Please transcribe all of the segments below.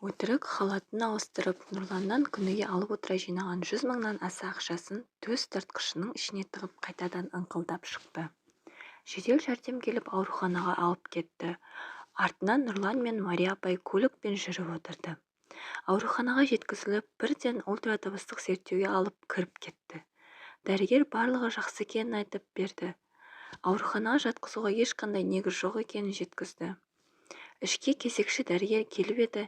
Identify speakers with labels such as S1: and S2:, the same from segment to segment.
S1: Өтірік халатын ауыстырып, Нұрланнан күніге алып отыра жинаған 100 мыңнан аса ақшасын төс тартқышының ішіне тығып қайтадан ыңқылдап шықты. Жедел жәрдем келіп ауруханаға алып кетті. Артынан Нұрлан мен Мария апай көлікпен жүріп отырды. Ауруханаға жеткізіліп, бірден ультрадыбыстық зерттеуге алып кіріп кетті. Дәрігер барлығы жақсы екенін айтып берді. Ауруханаға жатқызуға ешқандай негіз жоқ екенін жеткізді. Ішке кезекші дәрігер келіп еді,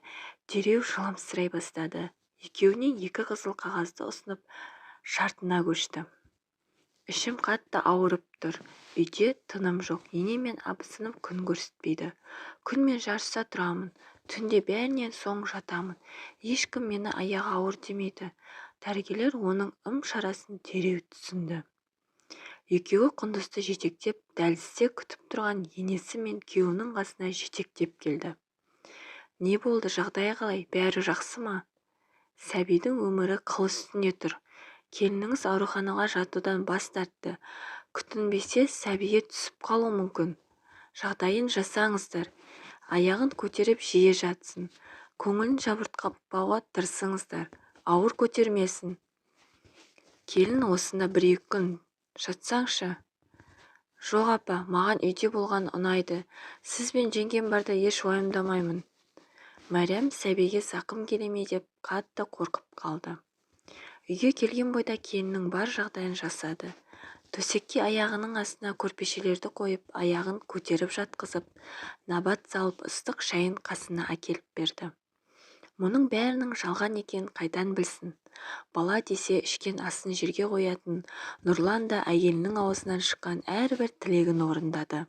S1: дереу жыламсырай бастады. Екеуіне екі қызыл қағазды ұсынып, шартына көшті. Ішім қатты ауырып тұр. Үйде тыным жоқ. Енем мен абысыным күн көрсетпейді. Күнмен жарыса тұрамын. Түнде бәрінен соң жатамын. Ешкім мені аяғы ауыр демейді. Дәрігерлер оның ым-шарасын дереу түсінді. Екеуі Құндызды жетектеп, дәлізде күтіп тұрған енесі мен күйеуінің қасына жетектеп келді. Не болды, жағдайы қалай, бәрі жақсы ма? Сәбидің өмірі қыл үстінде тұр. Келініңіз ауруханаға жатудан бас тартты. Күтінбесе, сәбиі түсіп қалуы мүмкін. Жағдайын жасаңыздар. Аяғын көтеріп жиі жатсын. Көңілін жабырқатпауға тырысыңыздар. Ауыр көтермесін. Келін, осында бір-екі күн жатсаңшы. Жоқ, апа, маған үйде болған ұнайды. Сіз бен жеңгем барда еш уайымдамаймын. Мәриям сәбиге зақым келе ме деп қатты қорқып қалды. Үйге келген бойда келіннің бар жағдайын жасады. Төсекке аяғының астына көрпешелерді қойып, аяғын көтеріп жатқызып, набат салып, ыстық шайын қасына әкеліп берді. Мұның бәрінің жалған екенін қайдан білсін? Бала десе ішкен асын жерге қоятын Нұрлан да әйелінің аузынан шыққан әрбір тілегін орындады.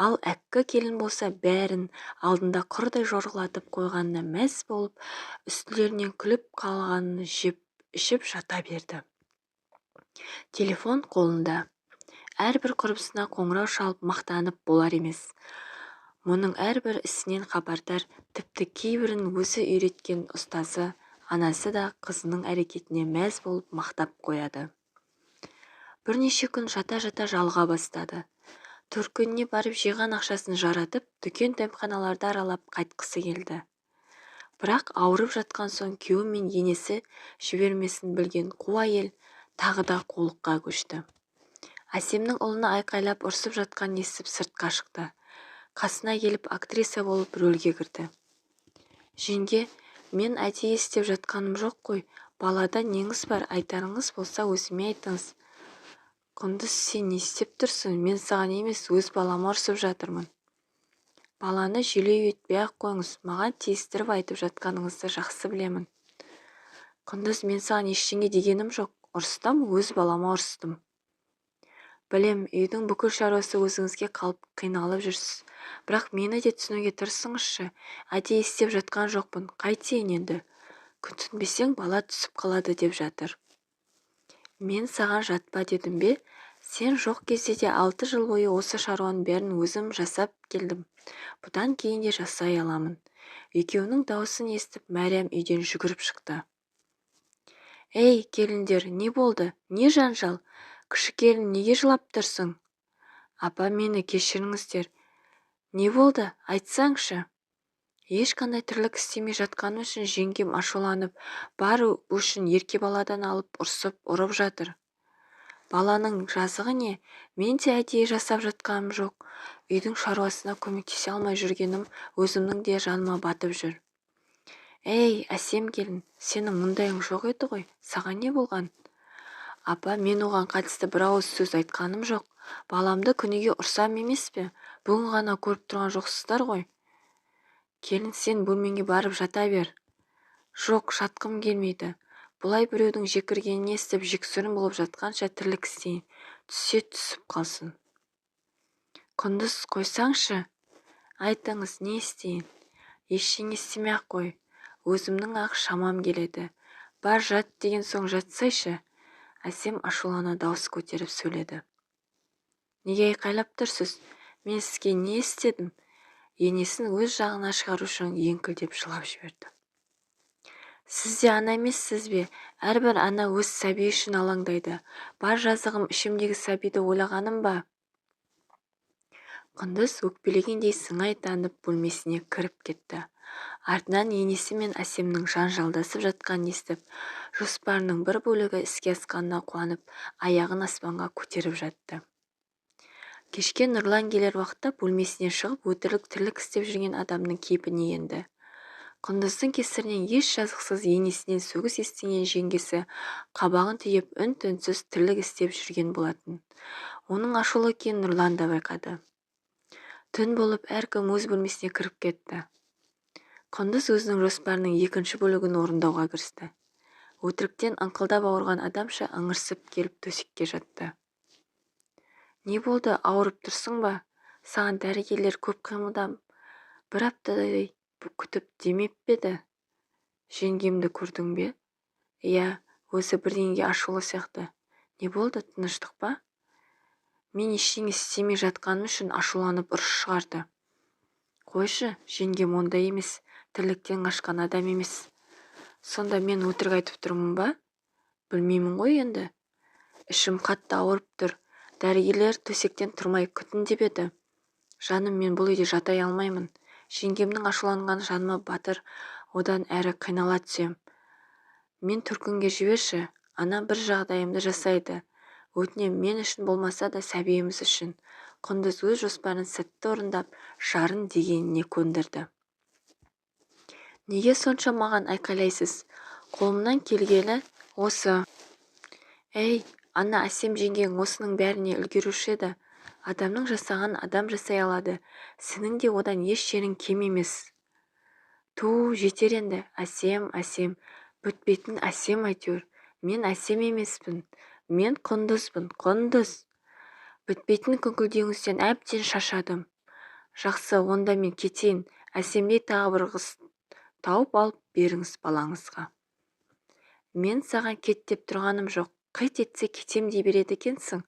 S1: Ал әккі келін болса бәрін алдында құрдай жорғалатып қойғанына мәз болып, үстілерінен күліп қалғанын жеп ішіп жата берді. Телефон қолында. Әрбір құрбысына қоңырау шалып мақтанып болар емес. Мұның әрбір ісінен хабардар, тіпті кейбірін өзі үйреткен ұстазы, анасы да қызының әрекетіне мәз болып мақтап қояды. Бірнеше күн жата-жата жалыға бастады. Төркініне барып жиған ақшасын жаратып, дүкен дәмханаларды аралап қайтқысы келді. Бірақ ауырып жатқан соң күйеуі мен енесі жібермесін білген қу әйел тағы да қулыққа көшті. Әсемнің ұлына айқайлап ұрсып жатқанын естіп сыртқа шықты. Қасына келіп актриса болып рөлге кірді. Жеңге, мен әдейі істеп жатқаным жоқ қой. Балада неңіз бар, айтарыңыз болса өзіме айтыңыз. Құндыз, сен не істеп тұрсың? Мен саған емес, өз балама ұрсып жатырмын. Баланы желеу етпей-ақ қойыңыз, маған тиістіріп айтып жатқаныңызды жақсы білемін. Құндыз, мен саған ештеңе дегенім жоқ. Ұрыстым, өз балама ұрыстым. Білем, үйдің бүкіл шаруасы өзіңізге қалып қиналып жүрсіз. Бірақ мені де түсінуге тырысыңызшы. Әдейі істеп жатқан жоқпын. Қайтейін енді? Күтінбесең, бала түсіп қалады деп жатыр. Мен саған жатпа дедім бе? Сен жоқ кезде де 6 жыл бойы осы шаруаның бәрін өзім жасап келдім. Бұдан кейін де жасай аламын. Екеуінің дауысын естіп, Мәриям үйден жүгіріп шықты. Ей, келіндер, не болды? Не жанжал? Кіші келін, неге жылап тұрсың? Апа, мені кешіріңіздер. Не болды? Айтсаңшы. Ешқандай тірлік істемей жатқаным үшін жеңгем ашуланып, бар өшін ерке баладан алып ұрсып, ұрып жатыр. Баланың жазығы не? Мен де әдейі жасап жатқаным жоқ. Үйдің шаруасына көмектесе алмай жүргенім өзімнің де жаныма батып жүр. Ей, Әсем келін, сенің мұндайың жоқ еді ғой, саған не болған? Апа, мен оған қатысты бір ауыз сөз айтқаным жоқ. Баламды күніге ұрсам емес пе? Бүгін ғана көріп тұрған жоқсыздар ғой. Келін, сен бөлмеңе барып жата бер. Жоқ, жатқым келмейді. Бұлай біреудің жекіргенін естіп, жексұрын болып жатқанша тірлік істейін. Түссе түсіп қалсын. Құндыз, қойсаңшы. Айтыңыз, не істейін? Ештеңе істемей-ақ қой. Өзімнің-ақ шамам келеді. Бар жат деген соң жатсайшы. Әсем ашулана дауыс көтеріп сөйледі. Неге айқайлап тұрсыз? Мен сізге не істедім? Енесін өз жағына шығару үшін еңкілдеп жылап жіберді. Сіз де ана емессіз бе? Әрбір ана өз сәбиі үшін алаңдайды. Бар жазығым ішімдегі сәбиді ойлағаным ба? Құндыз өкпелегендей сыңай танып бөлмесіне кіріп кетті. Артынан енесі мен Әсемнің жанжалдасып жатқанын естіп, жоспарының бір бөлігі іске асқанына қуанып, аяғын аспанға көтеріп жатты. Кешке Нұрлан келер уақытта бөлмесіне шығып, өтірік тірлік істеп жүрген адамның кейпіне енді. Құндыздың кесірінен еш жазықсыз енесінен сөгіс естіген жеңгесі қабағын түйіп, үн-түнсіз тірлік істеп жүрген болатын. Оның ашулы екенін Нұрлан да байқады. Түн болып, әркім өз бөлмесіне кіріп кетті. Құндыз өзінің жоспарының екінші бөлігін орындауға кірісті. Өтіріктен ыңқылдап ауырған адамша ыңырсып келіп төсекке жатты. Не болды, ауырып тұрсың ба? Саған дәрігерлер көп қимылдап, бір аптадай күтіп демеп пе еді? Жеңгемді көрдің бе? Иә, өзі бірдеңеге ашулы сияқты. Не болды, тыныштық па? Мен ештеңе істемей жатқаным үшін ашуланып ұрыс шығарды. Қойшы, жеңгем ондай емес, тірліктен қашқан адам емес. Сонда мен өтірік айтып тұрмын ба? Білмеймін ғой енді. Ішім қатты ауырып тұр. Дәрігерлер төсектен тұрмай күтін деп еді. Жаным, мен бұл үйде жата алмаймын. Жеңгемнің ашуланғаны жаныма батыр, одан әрі қинала түсем. Мен төркінге жіберші, ана бір жағдайымды жасайды. Өтінем, мен үшін болмаса да сәбиіміз үшін. Құндыз өз жоспарын сәтті орындап, жарын дегеніне көндірді. Неге сонша маған айқайлайсыз? Қолымнан келгені осы. Әй, ана Әсем жеңгең осының бәріне үлгеруші еді. Адамның жасағанын адам жасай алады. Сенің де одан еш жерің кем емес. Ту, жетер енді. Әсем, Әсем, бітпейтін Әсем әйтеуір. Мен Әсем емеспін. Мен Құндызбын, Құндыз. Бітпейтін күңкілдеуіңізден әбден шаршадым. Жақсы, онда мен кетейін. Әсемдей тағы бір қыз тауып алып беріңіз балаңызға. Мен саған кет деп тұрғаным жоқ. Қит етсе кетем дей береді екенсің.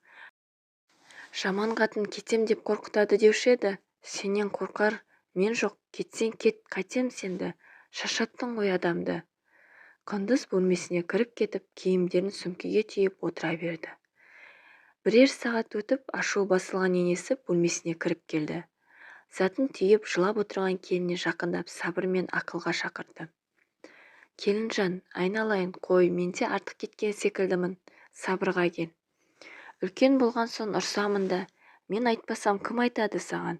S1: Жаман қатын кетем деп қорқытады деуші еді. Сенен қорқар мен жоқ, кетсең кет, қайтем сенді. Шаршаттың ғой адамды. Құндыз бөлмесіне кіріп кетіп, киімдерін сөмкеге түйіп отыра берді. Бірер сағат өтіп, ашуы басылған енесі бөлмесіне кіріп келді. Затын түйіп, жылап отырған келініне жақындап, сабыр мен ақылға шақырды. Келінжан, айналайын, қой, менде артық кеткен секілдімін, сабырға кел. Үлкен болған соң ұрсамын да, мен айтпасам кім айтады саған?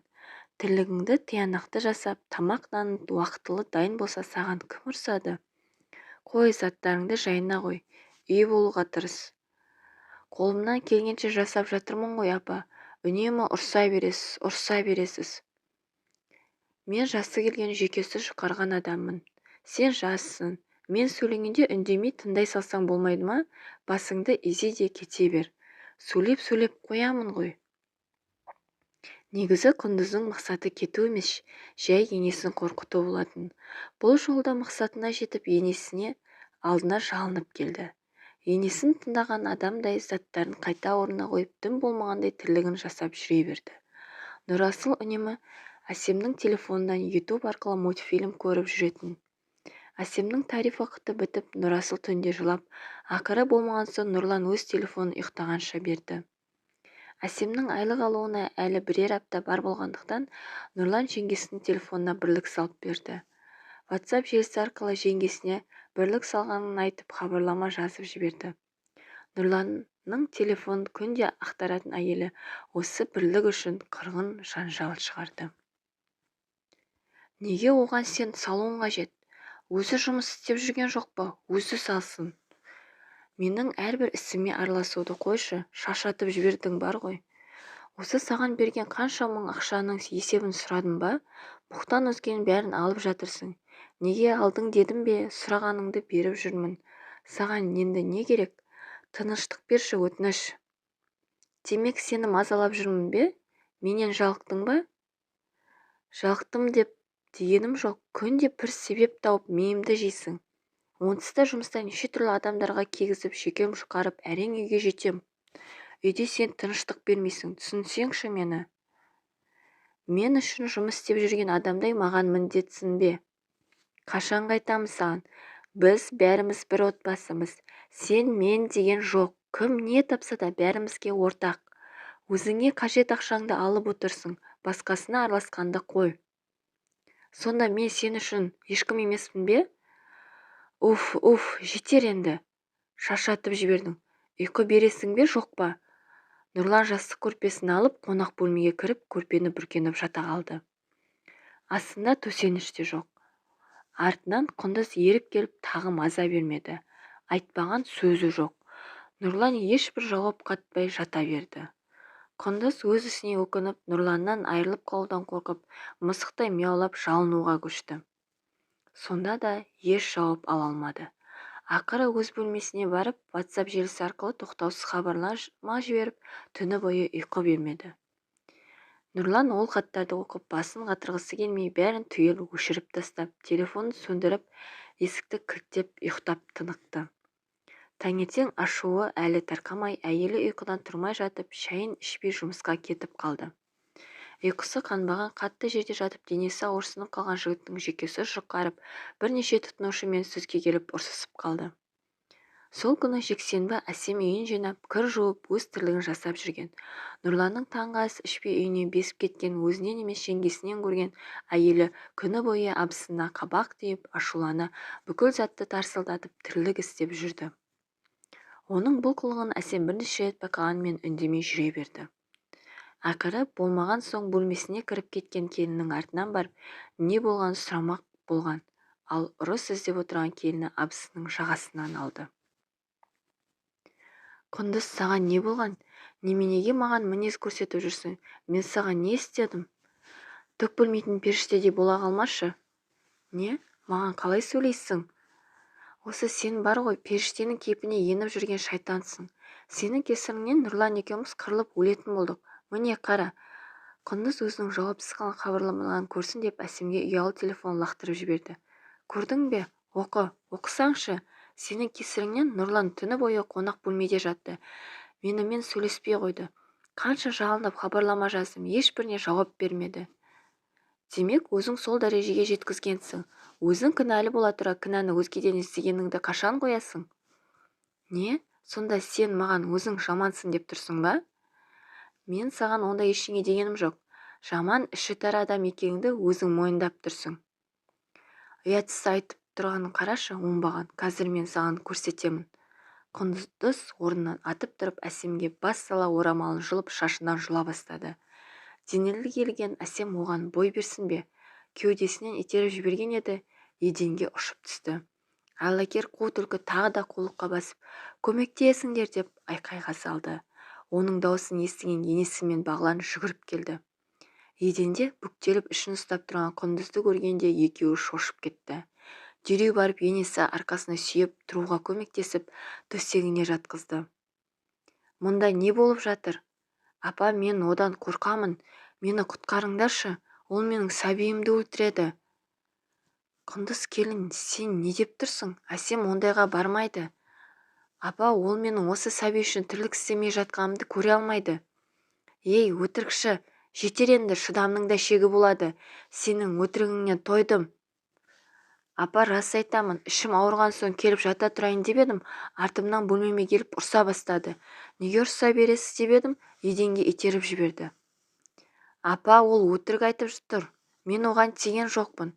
S1: Тірлігіңді тиянақты жасап, тамақ нанын уақытылы дайын болса саған кім ұрсады? Қой, заттарыңды жайына қой, үй болуға тырыс. Қолымнан келгенше жасап жатырмын ғой, апа, үнемі ұрса бересіз, ұрса бересіз. Мен жасы келген жүйкесі жұқарған адаммын. Сен жассың. Мен сөйлегенде үндемей тыңдай салсаң болмайды ма? Басыңды изе де кете бер. Сөйлеп-сөйлеп қоямын ғой. Негізі Құндыздың мақсаты кету емес, жай енесін қорқыту болатын. Бұл жолда мақсатына жетіп, енесіне алдына жалынып келді. Енесін тыңдаған адамдай заттарын қайта орнына қойып, дым болмағандай тірлігін жасап жүре берді. Нұрасыл үнемі Әсемнің телефонынан YouTube арқылы мультфильм көріп жүретін. Әсемнің тариф уақыты бітіп, Нұрасыл түнде жылап, ақыры болмаған соң Нұрлан өз телефонын ұйықтағанша берді. Әсемнің айлық алуына әлі бірер апта бар болғандықтан, Нұрлан жеңгесінің телефонына бірлік салып берді. WhatsApp желісі арқылы жеңгесіне бірлік салғанын айтып хабарлама жазып жіберді. Нұрланның телефонын күнде ақтаратын әйелі осы бірлік үшін қырғын жанжал шығарды. Неге оған сен салуың қажет? Өзі жұмыс істеп жүрген жоқ па? Өзі салсын. Менің әрбір ісіме араласуды қойшы, шаршатып жібердің бар ғой. Осы саған берген қанша мың ақшаның есебін сұрадым ба? Бұқтан өзгенің бәрін алып жатырсың. Неге алдың дедім бе, сұрағаныңды беріп жүрмін. Саған енді не керек? Тыныштық берші, өтініш. Демек, сені мазалап жүрмін бе? Менен жалықтың ба? Жалықтым деп дегенім жоқ, күнде бір себеп тауып миымды жейсің. Онсыз да жұмыста неше түрлі адамдарға кегізіп, жүйкем жұқарып, әрең үйге жетем. Үйде сен тыныштық бермейсің, түсінсеңші мені. Мен үшін жұмыс істеп жүрген адамдай маған міндетсің бе? Қашан қайтамын саған? Біз бәріміз бір отбасымыз. Сен мен деген жоқ. Кім не тапса да бәрімізге ортақ. Өзіңе қажет ақшаңды алып отырсың, басқасына араласқанды қой. Сонда мен сен үшін ешкім емеспін бе? Уф, уф, жетер енді. Шаршатып жібердің. Ұйқы бересің бе, жоқ па? Нұрлан жастық көрпесін алып, қонақ бөлмеге кіріп, көрпені бүркеніп жата қалды. Астында төсеніш те жоқ. Артынан Құндыз еріп келіп тағы маза бермеді. Айтпаған сөзі жоқ. Нұрлан ешбір жауап қатпай жата берді. Құндыз өз ісіне өкініп, Нұрланнан айырылып қалудан қорқып, мысықтай мияулап жалынуға көшті. Сонда да еш жауап ала алмады. Ақыры өз бөлмесіне барып, WhatsApp желісі арқылы тоқтаусыз хабарлама жіберіп, түні бойы ұйқы бермеді. Нұрлан ол хаттарды оқып, басын қатырғысы келмей, бәрін түгел өшіріп тастап, телефонын сөндіріп, есікті кілттеп ұйықтап тынықты. Таңертең ашуы әлі тарқамай, әйелі ұйқыдан тұрмай жатып, шайын ішпей жұмысқа кетіп қалды. Ұйқысы қанбаған, қатты жерде жатып, денесі ауырсынып қалған жігіттің жүйкесі жұқарып, бірнеше тұтынушымен сөзге келіп ұрсысып қалды. Сол күні жексенбі Әсем үйін жинап, кір жуып, өз тірлігін жасап жүрген. Нұрланның таңғы ас ішпей үйінен безіп кеткен өзінен емес жеңгесінен көрген әйелі күні бойы абысынына қабақ түйіп, ашулана, бүкіл затты тарсылдатып тірлік істеп жүрді. Оның бұл қылығын Әсем бірнеше рет байқағанымен үндемей жүре берді. Ақыры болмаған соң бөлмесіне кіріп кеткен келіннің артынан барып, не болғанын сұрамақ болған, ал ұрыс іздеп отырған келіні абысының жағасынан алды. Құндыз, саған не болған? Неменеге маған мінез көрсетіп жүрсің? Мен саған не істедім? Түк білмейтін періштедей бола қалмашы. Не? Маған қалай сөйлейсің? Осы сен бар ғой, періштенің кейпіне еніп жүрген шайтансың. Сенің кесіріңнен Нұрлан екеуміз қырылып өлетін болдық. Міне қара. Құндыз өзінің жауапсыз қалған хабарламаларын көрсін деп Әсемге ұялы телефон лақтырып жіберді. Көрдің бе? Оқы, оқысаңшы. Сенің кесіріңнен Нұрлан түні бойы қонақ бөлмеде жатты. Менімен сөйлеспей қойды. Қанша жалынып хабарлама жаздым, ешбіріне жауап бермеді. Демек, өзің сол дәрежеге жеткізгенсің. Өзің кінәлі бола тұра кінәні өзгеден іздегеніңді қашан қоясың? Не? Сонда сен маған өзің жамансың деп тұрсың ба? Мен саған ондай ештеңе дегенім жоқ. Жаман іші тар адам екеніңді өзің мойындап тұрсың. Ұятсыз айтып тұрғанын қарашы, оңбаған. Қазір мен саған көрсетемін. Құндыз орнынан атып тұрып, Әсемге бас сала орамалын жұлып, шашынан жұла бастады. Денелі келген Әсем оған бой берсін бе? Кеудесінен итеріп жіберген еді, еденге ұшып түсті. Айлакер қу түлкі тағы да қулыққа басып, көмектесіңдер деп айқайға салды. Оның даусын естіген енесі мен Бағлан жүгіріп келді. Еденде бүктеліп ішін ұстап тұрған Құндызды көргенде екеуі шошып кетті. Дереу барып енесі арқасына сүйеп, тұруға көмектесіп, төсегіне жатқызды. Мұнда не болып жатыр? Апа, мен одан қорқамын. Мені құтқарыңдаршы, ол менің сәбиімді өлтіреді. Құндыз келін, сен не деп тұрсың? Әсем ондайға бармайды. Апа, ол менің осы сәби үшін тірлік істемей жатқанымды көре алмайды. Ей, өтірікші, жетер енді, шыдамның да шегі болады. Сенің өтірігіңнен тойдым. Апа, рас айтамын, ішім ауырған соң келіп жата тұрайын деп едім, артымнан бөлмеме келіп ұрса бастады. Неге ұрса бересіз деп едім, еденге итеріп жіберді. Апа, ол өтірік айтып тұр. Мен оған тиген жоқпын.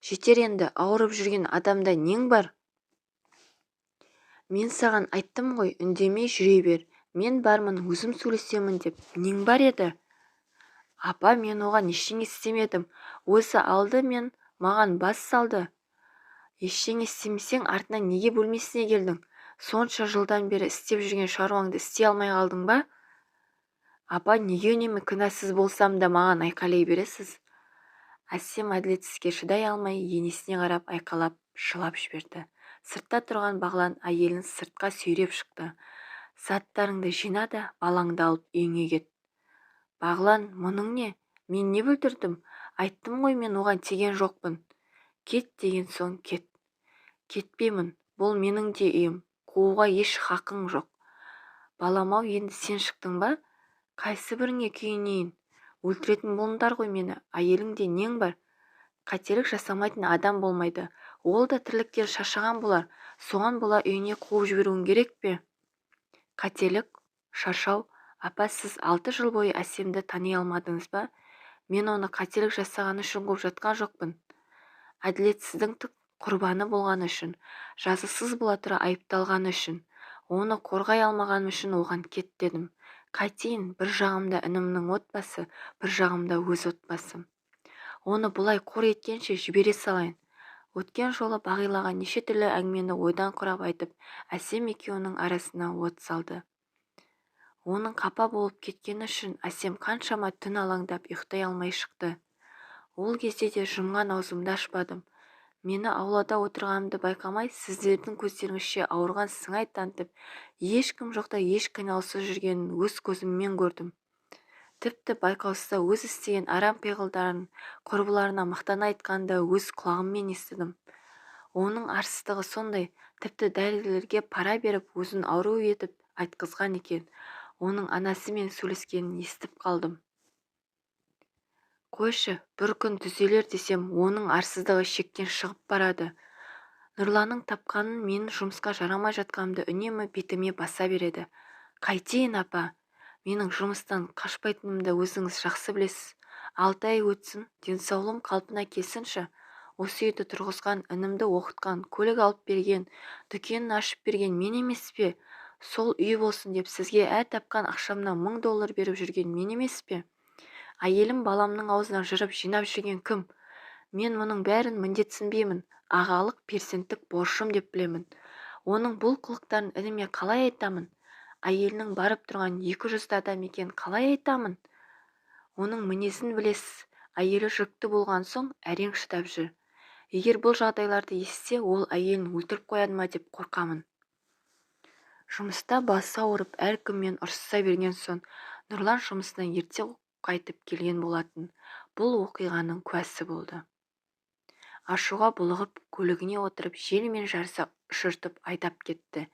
S1: Жетер енді, ауырып жүрген адамда нең бар? Мен саған айттым ғой, үндемей жүре бер. Мен бармын, өзім сөйлесемін деп. Нең бар еді? Апа, мен оған ештеңе істемедім. Өзі алды мен маған бас салды. Ештеңе істемесең, артынан неге бөлмесіне келдің? Сонша жылдан бері істеп жүрген шаруаңды істей алмай қалдың ба? Апа, неге үнемі кінәсіз болсам да маған айқайлай бересіз? Әсем әділетсізге шыдай алмай, енесіне қарап айқайлап жылап жіберді. Сыртта тұрған Бағлан әйелін сыртқа сүйреп шықты. Заттарыңды жина да, балаңды алып үйіңе кет. Бағлан, мұның не? Мен не бүлдірдім? Айттым ғой, мен оған тиген жоқпын. Кет деген соң кет. Кетпеймін, бұл менің де үйім, қууға еш хақың жоқ. Балам-ау, енді сен шықтың ба? Қайсы біріңе күйінейін? Өлтіретін болыңдар ғой мені, әйеліңде нең бар? Қателік жасамайтын адам болмайды. Ол да тірліктен шаршаған болар, соған бола үйіне қуып жіберуің керек пе? Қателік, шаршау. Апа, сіз 6 жыл бойы Әсемді тани алмадыңыз ба? Мен оны қателік жасағаны үшін қуып жатқан жоқпын. Әділетсіздіктің құрбаны болғаны үшін, жазықсыз бола тұра айыпталғаны үшін, оны қорғай алмағаным үшін оған кет дедім. Қайтейін, бір жағымда інімнің отбасы, бір жағымда өз отбасым. Оны бұлай қор еткенше жібере салайын. Өткен жолы Бағилаға неше түрлі әңгімені ойдан құрап айтып, Әсем екеуінің арасына от салды. Оның қапа болып кеткені үшін Әсем қаншама түн алаңдап ұйықтай алмай шықты. Ол кезде де жұмған аузымды ашпадым. Мені аулада отырғанымды байқамай, сіздердің көздеріңізше ауырған сыңай танытып, ешкім жоқта еш қиналыссыз жүргенін өз көзіммен көрдім. Тіпті байқаусызда өз істеген арам пиғылдарын құрбыларына мақтана айтқанын да өз құлағыммен естідім. Оның арсыздығы сондай, тіпті дәрігерлерге пара беріп, өзін ауру етіп айтқызған екен. Оның анасымен сөйлескенін естіп қалдым. Қойшы, бір күн түзелер десем, оның арсыздығы шектен шығып барады. Нұрланның тапқанын менің жұмысқа жарамай жатқанымды үнемі бетіме баса береді. Қайтейін, апа? Менің жұмыстан қашпайтынымды өзіңіз жақсы білесіз. 6 ай өтсін, денсаулығым қалпына келсінші. Осы үйді тұрғызған, інімді оқытқан, көлік алып берген, дүкенін ашып берген мен емес пе? Сол үй болсын деп сізге әр тапқан ақшамнан $1000 беріп жүрген мен емес пе? Әйелім баламның аузынан жырып жинап жүрген кім? Мен мұның бәрін міндетсінбеймін, ағалық перзенттік борышым деп білемін. Оның бұл қылықтарын ініме қалай айтамын? Әйелінің барып тұрған 200 адам екен қалай айтамын? Оның мінезін білесіз, әйелі жүкті болған соң әрең шыдап жүр. Егер бұл жағдайларды естісе, ол әйелін өлтіріп қояды ма деп қорқамын. Жұмыста басы ауырып, әркіммен ұрсыса берген соң, Нұрлан жұмысынан ерте қайтып келген болатын. Бұл оқиғаның куәсі болды. Ашуға булығып, көлігіне отырып, желмен жарыса ұшыртып айдап кетті.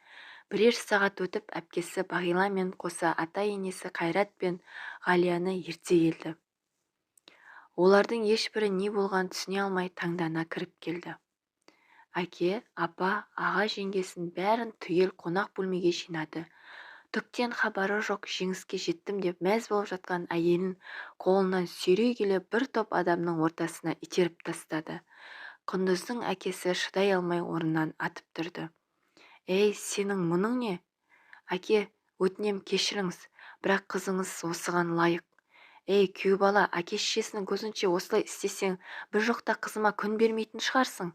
S1: Бірер сағат өтіп, әпкесі Бағиламен қоса ата-енесі Қайрат пен Ғалияны ерте келді. Олардың ешбірі не болғанын түсіне алмай таңдана кіріп келді. Әке, апа, аға жеңгесін бәрін түгел қонақ бөлмеге жинады. Түктен хабары жоқ жеңіске жеттім деп мәз болып жатқан әйелін қолынан сүйрей келе бір топ адамның ортасына итеріп тастады. Құндыздың әкесі шыдай алмай орнынан атып тұрды. Ей, сенің мұның не? Әке, өтінем кешіріңіз, бірақ қызыңыз осыған лайық. Ей, күйеу бала, әке-шешесінің көзінше осылай істесең, бір жоқта қызыма күн бермейтін шығарсың.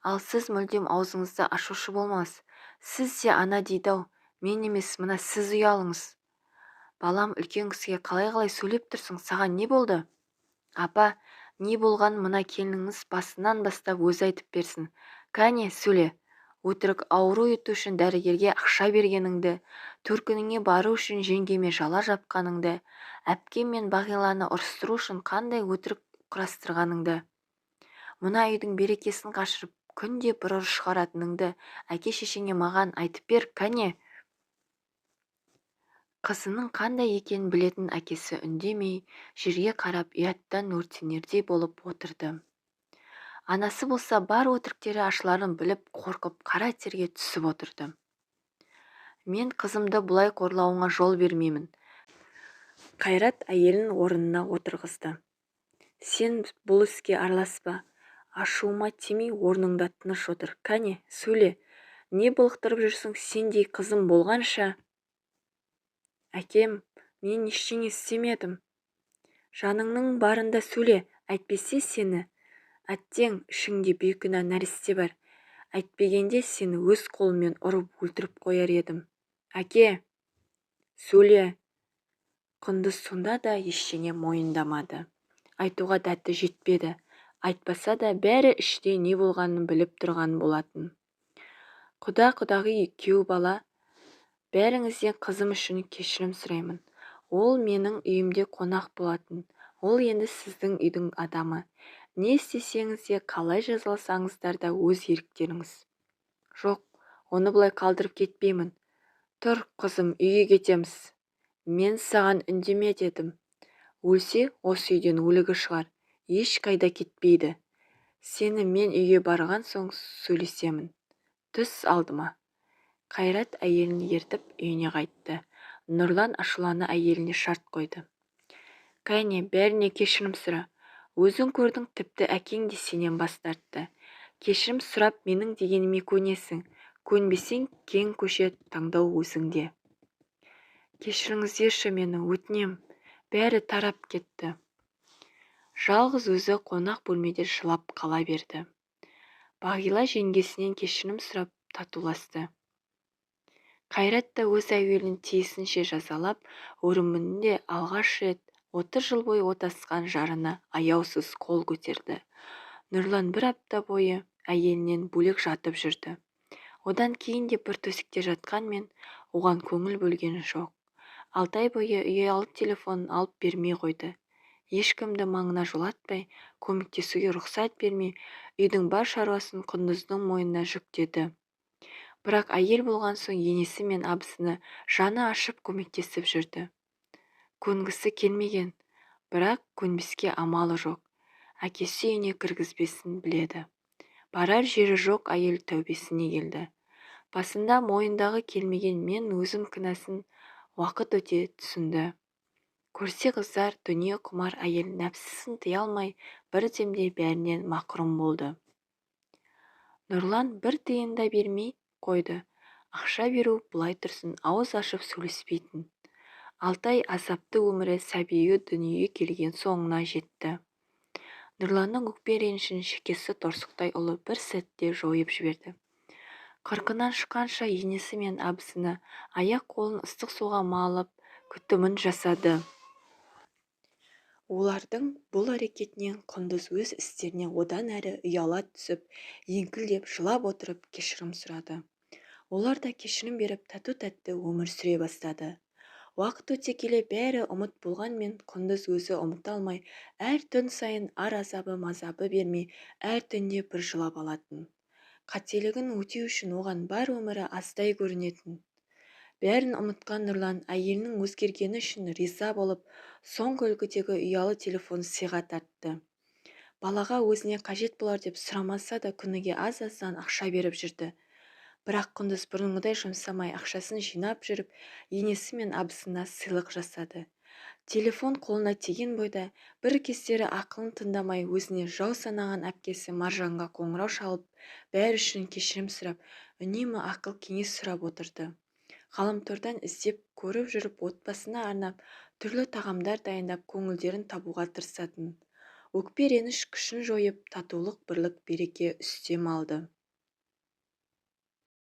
S1: Ал сіз мүлдем аузыңызды ашушы болмаңыз. Сіз де ана дейді-ау, мен емес, мына сіз ұялыңыз. Балам, үлкен кісіге қалай-қалай сөйлеп тұрсың, саған не болды? Апа, не болғанын мына келініңіз басынан бастап өзі айтып берсін. Кәне, сөйле. Өтірік ауру ету үшін дәрігерге ақша бергеніңді, төркініңе бару үшін жеңгеме жала жапқаныңды, әпкем мен Бағиланы ұрыстыру үшін қандай өтірік құрастырғаныңды, мына үйдің берекесін қашырып, күнде бір ұрыс шығаратыныңды әке-шешеңе маған айтып бер, кәне. Қызының қандай екенін білетін әкесі үндемей, жерге қарап ұяттан өртенердей болып отырды. Анасы болса бар өтіріктері ашыларын біліп, қорқып, қара терге түсіп отырды. Мен қызымды бұлай қорлауыңа жол бермеймін. Қайрат әйелін орнына отырғызды. Сен бұл іске араласпа. Ашуыма тимей орныңда тыныш отыр. Кәне, сөйле. Не былықтырып жүрсің сендей қызым болғанша? Әкем, мен ештеңе істемедім. Жаныңның барында сөйле, әйтпесе сені. Әттең, ішіңде бейкүнә нәресте бар. Әйтпегенде сені өз қолыммен ұрып өлтіріп қояр едім. Әке, сөйле. Құндыз сонда да ештеңе мойындамады. Айтуға дәті жетпеді. Айтпаса да бәрі іште не болғанын біліп тұрған болатын. Құда-құдағи, күйеу бала, бәріңізден қызым үшін кешірім сұраймын. Ол менің үйімде қонақ болатын. Ол енді сіздің үйдің адамы. Не істесеңіз де, қалай жазаласаңыздар да өз еріктеріңіз. Жоқ, оны бұлай қалдырып кетпеймін. Тұр, қызым, үйге кетеміз. Мен саған үндеме дедім. Өлсе, осы үйден өлігі шығар. Ешқайда кетпейді. Сені мен үйге барған соң сөйлесемін. Түс алдыма. Қайрат әйелін ертіп үйіне қайтты. Нұрлан ашулана әйеліне шарт қойды. Кәне, бәріне кешірім сұра. Өзің көрдің, тіпті әкең де сенен бас тартты. Кешірім сұрап менің дегеніме көнесің. Көнбесең, кең көше, таңдау өзіңде. Кешіріңіздерші мені, өтінем. Бәрі тарап кетті. Жалғыз өзі қонақ бөлмеде жылап қала берді. Бағила жеңгесінен кешірім сұрап татуласты. Қайрат та өз әйелін тиісінше жазалап, өмірінде алғаш рет 30 жыл бойы отасқан жарына аяусыз қол көтерді. Нұрлан бір апта бойы әйелінен бөлек жатып жүрді. Одан кейін де бір төсекте жатқанмен, оған көңіл бөлген жоқ. 6 ай бойы ұялы телефонын алып бермей қойды. Ешкімді маңына жолатпай, көмектесуге рұқсат бермей, үйдің бар шаруасын Құндыздың мойнына жүктеді. Бірақ әйел болған соң енесі мен абысыны жаны ашып көмектесіп жүрді. Көнгісі келмеген, бірақ көнбеске амалы жоқ. Әкесі үйіне кіргізбесін біледі. Барар жері жоқ әйел тәубесіне келді. Басында мойындағы келмеген мен өзім кінәсін уақыт өте түсінді. Көрсе қыздар, дүние құмар әйел нәпсісін тыя алмай, бір демде бәрінен мақрұм болды. Нұрлан бір тиын да бермей қойды. Ақша беру былай тұрсын, ауыз ашып сөйлеспейтін. 6 ай азапты өмірі сәбиі дүниеге келген соңына жетті. Нұрланның өкпе ренішін шекесі торсықтай ұлы бір сәтте жойып жіберді. Қырқынан шыққанша енесі мен абысыны аяқ қолын ыстық суға малып, күтімін жасады. Олардың бұл әрекетінен Құндыз өз істеріне одан әрі ұяла түсіп, еңкілдеп жылап отырып кешірім сұрады. Олар да кешірім беріп, тату-тәтті өмір сүре бастады. Уақыт өте келе бәрі ұмыт болғанмен, Құндыз өзі ұмыта алмай, әр түн сайын ар азабы мазабы бермей, әр түнде бір жылап алатын. Қателігін өтеу үшін оған бар өмірі аздай көрінетін. Бәрін ұмытқан Нұрлан әйелінің өзгергені үшін риза болып, соңғы үлгідегі ұялы телефон сыйға тартты. Балаға өзіне қажет болар деп сұрамаса да күніге аз-аздан ақша беріп жүрді. Бірақ Құндыз бұрынғыдай жұмсамай ақшасын жинап жүріп, енесі мен абысына сыйлық жасады. Телефон қолына тиген бойда бір кездері ақылын тыңдамай өзіне жау санаған әпкесі Маржанға қоңырау шалып, бәрі үшін кешірім сұрап, үнемі ақыл кеңес сұрап отырды. Ғаламтордан іздеп көріп жүріп отбасына арнап, түрлі тағамдар дайындап көңілдерін табуға тырысатын. Өкпе реніш күшін жойып, татулық, бірлік, береке үстем алды.